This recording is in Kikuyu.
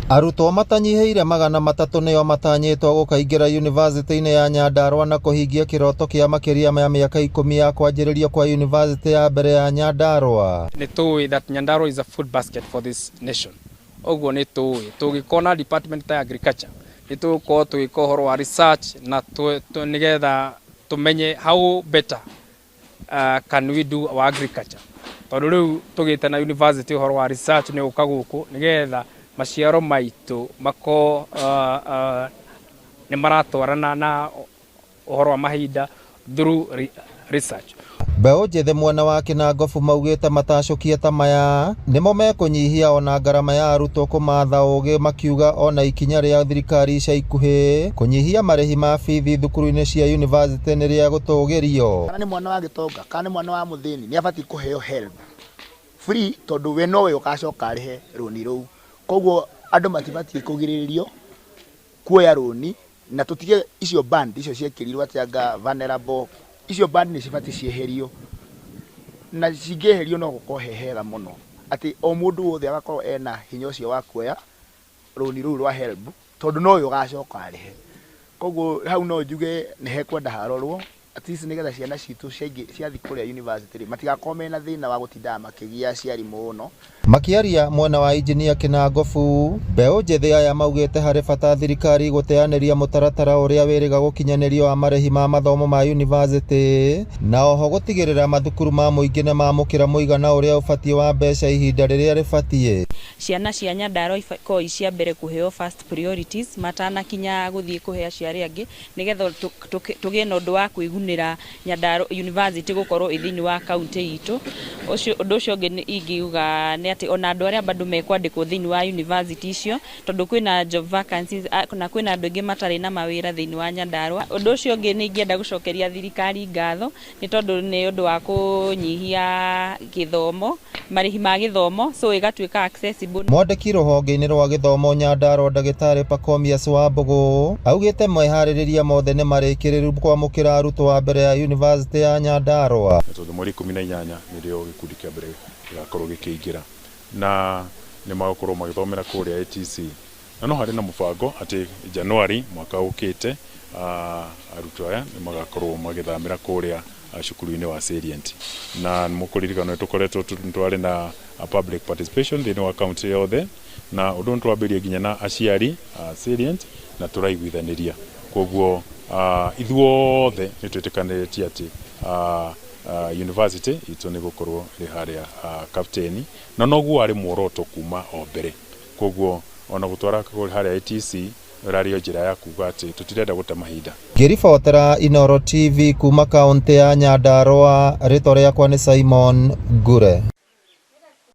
Arutwo matanyihĩire 300 nĩo matanyĩtwo gũkaingĩra yunivasĩtĩ-inĩ ya Nyandarua na kũhingia kĩroto kĩa makĩria ma mĩaka 10 ya kwanjĩrĩrio kwa yunivasĩtĩ ya mbere ya Nyandarua. Nĩ tũĩ that Nyandarua is a food basket for this nation. Ũguo nĩ tũĩ tũngĩkorwo na department ta ya agriculture, nĩ tũgũkorwo tũgĩka ũhoro wa research na nĩgetha tũmenye how better can we do our agriculture, tondũ rĩu tũgĩte na university, ũhoro wa research nĩ ũka gũkũ nĩgetha maciaro maitũ makorwo nĩ maratwarana na ũhoro wa mahinda through research. Mbeũ njĩthĩ mwena wa Kĩnangobu maugĩte matacũkia ta maya nĩmo mekũnyihia ona ngarama ya arutwo kũmatha ũgĩ, makiuga ona ikinya rĩa thirikari ica ikuhĩ kũnyihia marĩhi ma bithi thukuru-inĩ cia yunivasĩtĩ nĩ rĩa gũtũgĩrio. Kana nĩ mwana wa gĩtonga, kana nĩ mwana wa mũthĩni, nĩ abatiĩ kũheo HELB free, tondũ we nowe ũgacoka arĩhe rũni rũu. Koguo andũ matibatiĩ kũgirĩrĩrio kuoya rũni, na tũtige icio band icio ciekĩrirwo atĩ anga vulnerable. Icio band nĩ cibatiĩ cieherio, na cingĩeherio no gũkorwo he hega mũno, atĩ o mũndũ wothe agakorwo ena hinya ũcio wa kuoya rũni rũu rwa HELB, tondũ nowe ũgacoka arĩhe. Koguo hau no njuge nĩ hekwenda harorwo at least, nĩgetha ciana citũ ciathiĩ kũrĩa university rĩ, matigakorwo mena thĩna wa gũtindaga makĩgia aciari mũno. Makĩaria mwena wa injinia Kĩnangobu, mbeũ njĩthĩ aya maugĩte harĩ bata thirikari gũteanĩria mũtaratara ũrĩa wĩrĩga gũkinyanĩrio wa marĩhi ma mathomo ma yunivasĩtĩ, na oho gũtigĩrĩra mathukuru ma mũingĩ nĩ mamũkĩra mũigana ũrĩa ũbatiĩ wa mbeca ihinda rĩrĩa rĩbatiĩ. Ciana cia Nyandarua ikorwo i cia mbere kũheo first priorities matanakinya gũthiĩ kũhe acio arĩa angĩ, nĩgetha tũgĩe na ũndũ wa kwĩgunĩra Nyandarua University gũkorwo ĩ thĩinĩ wa kaunti itũ. Ũcio ũndũ ũcio ũngĩ ingiuga nĩ atĩ ona andũ arĩa bado mekwandĩkwo thĩinĩ wa university icio, tondũ kwĩna job vacancies na kwĩna andũ aingĩ matarĩ na mawĩra thĩinĩ wa Nyandarua. Ũndũ ũcio ũngĩ, nĩ ingĩenda gũcokeria thirikari ngatho nĩ tondũ nĩ ũndũ wa kũnyihia gĩthomo, marĩhi ma gĩthomo, so ĩgatuĩka accessible. Mwandĩki rũhonge-inĩ rwa gĩthomo Nyandarua, Ndagĩtarĩ Pacomius Wambũgũ, augĩte meharĩrĩria mothe nĩ marĩkĩrĩru kwamũkĩra arutwo a mbere ya yunivasĩtĩ ya Nyandarua. Na tondũ mweri 18 nĩrĩo gĩkundi kĩa mbere gĩgakorwo gĩkĩingĩra, na nĩ magũkorwo magĩthomera kũrĩa ATC, na no harĩ na mũbango atĩ Januari mwaka ũkĩte arutwo aya nĩ magakorwo magĩthamĩra kũrĩa cukuru-inĩ wa Salient. Na mũkũririkana nĩ tũkoretwo twarĩ na public participation thĩinĩ wa county yothe, na ũndũ ũyũ nĩ twambĩrĩrie nginya na aciari a Salient na tũraiguithanĩria. Koguo ithuothe nĩ twĩtĩkanĩrĩtie atĩ university itũ nĩ gũkorwo ĩrĩ harĩa Kapteni, na noguo warĩ muoroto kuma o mbere. Koguo ona gũtwara harĩa ATC ĩrarĩ o njĩra ya kuga atĩ tũtirenda gũte mahinda. Ngĩribotera Inooro TV kuma kaũntĩ ya Nyandarua, rĩtwa rĩakwa nĩ Simon Ngure.